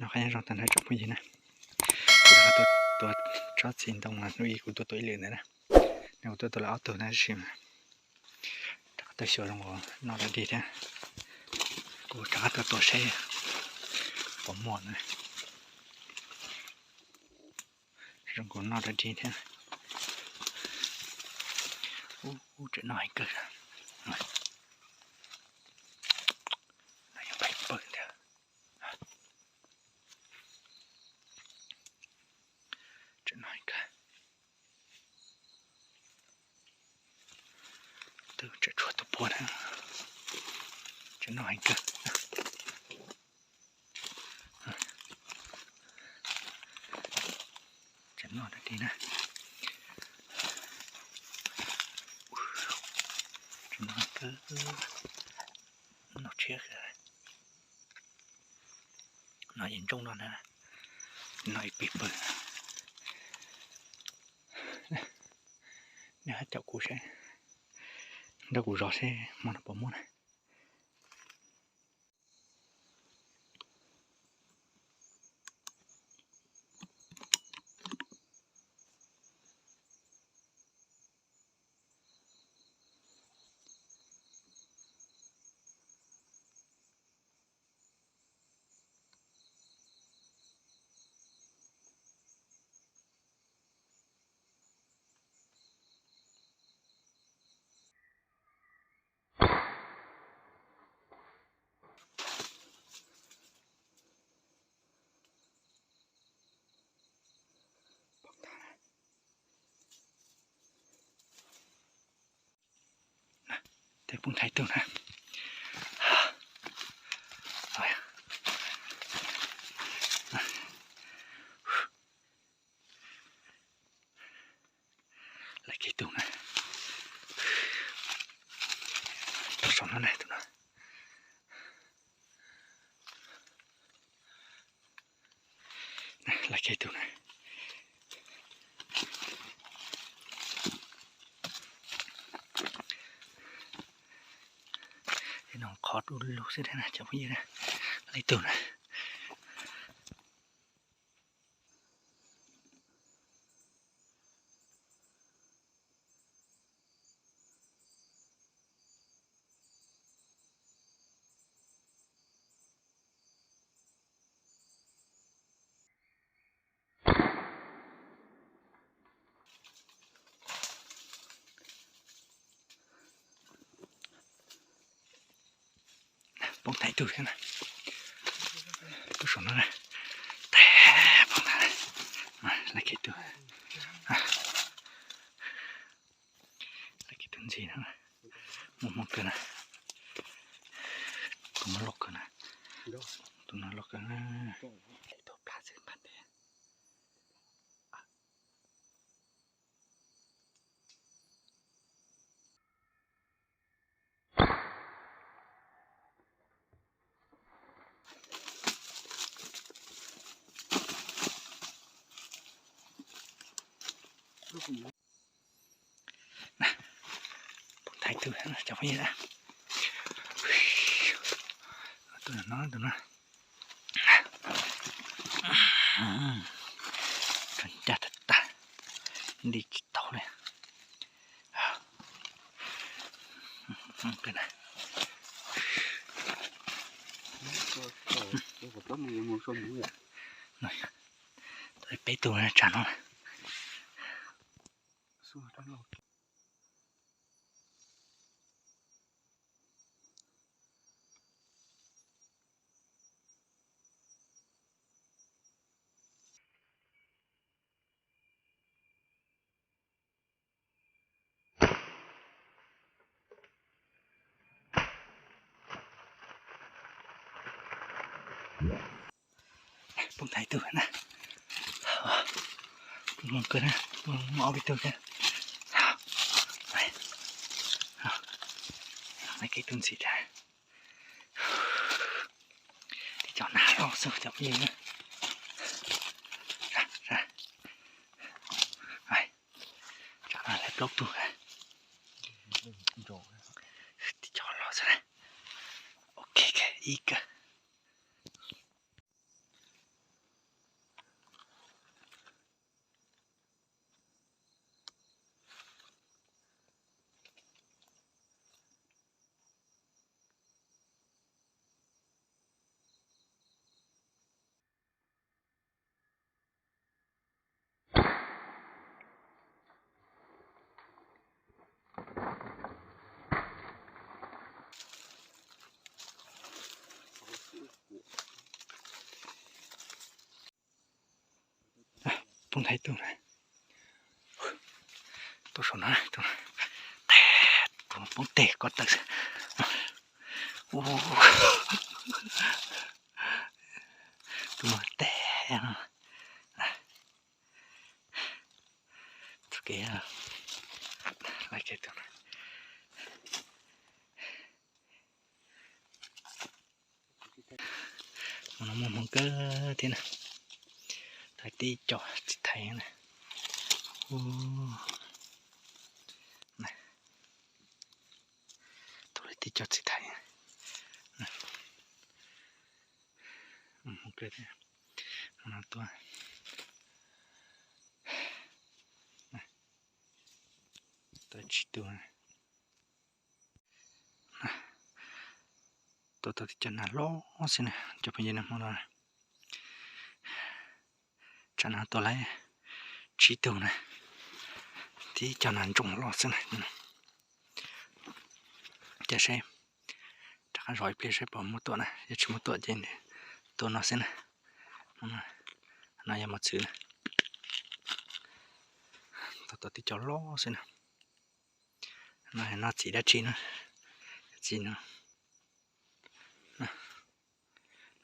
Qhov nyob zoo tag nrho tsoom phooj ywg na, kuv rov qab tuaj tua tsob txiv ntoo no, hnub ib kuv tuaj tua ib lwm ntawd na, no kuv tuaj tua lawm ob tug na tab sis mas rov qab tuaj xyuas zoo nkaus noj dog dig thiab, kuv rov qab tuaj tua seb puas muaj na. Zoo nkaus noj dog dig thiab. Ub, tseem noj heev kawg. No yog pheej pawg thiab. Tseem noj heev kawg. Twb tseem tshuav tus puag na. Tseem noj heev kawg. Tseem noj dog dig na. Tseem noj kawg. Noj tshiab kawg. No yog ntsooj no na. Noj ib pig pawg. Nej hab caum kuv seb, nrog kuv zov seb hmo no puas muaj na. Tej poob thaij tug na. Laiv kiag tug na. Tau saum no na, tus no. Laiv kiag tug na. No qhov du lug xwb thiab na cov phooj ywg na. Laiv tug na. Poob thaij tug thiab na. Poob saum no na. Poob thaij. Laiv kiag tug. Laiv kiag tug ntxim no. Muaj hmoo kawg na. Tus no loj kawg na. Tus no loj kawg na. Tus plab xwb nqag ntev. Poob thaij tug cov phooj ywg na. Tus no, tus no. Kawg ncaj tag tag, nti tsis tau li. Peb tug tsam no. Poob thaij tug na. Poob kawg na, poob ob peb tug thiab. Laiv kiag tug ntxim thiab. Tib co nag loj xwb cov phooj ywg na. Tsam no laiv plaub tug. Tib co loj xwb na. Ok, ib kawg. Nthaib tug na, tuaj saum no, tus no, tus no poob teg ko taw xwb. Tus no teg no. Txoj kev, lawv kev tus no. Hmo no muaj hmoo kawg thiab na. Tau tib co txiv thaiv na. Tau tib co txiv thaiv. Hmoo kawg thiab. Hmo no tuaj tau tsib tug. Tuaj tau tib co nas loj xwb na cov phooj ywg na, hmo no tsam no tuaj lawm tsib tug na, tib co nas ntsoov loj xwb na. Ces seb, rov qab zov ib pliag seb puas muaj tuaj na, yog tsis muaj tuaj ces tua no xwb na. No yog mos txwv na, tau tib co loj xwb na. No yog noj txiv dab tsi na, txiv no,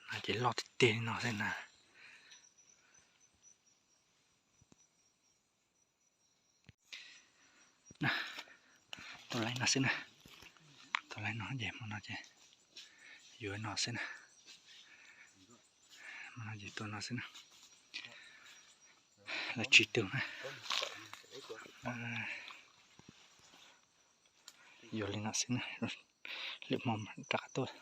no ces loj tiag tiag li no xwb na. Tua laib no xwb na, tua laib no ces hmo no ces yuav no xwb na. Hmo no ces tua no xwb na, lawv tsib tug na. Yuav li no xwb na, lwm hmo rov qab tuaj.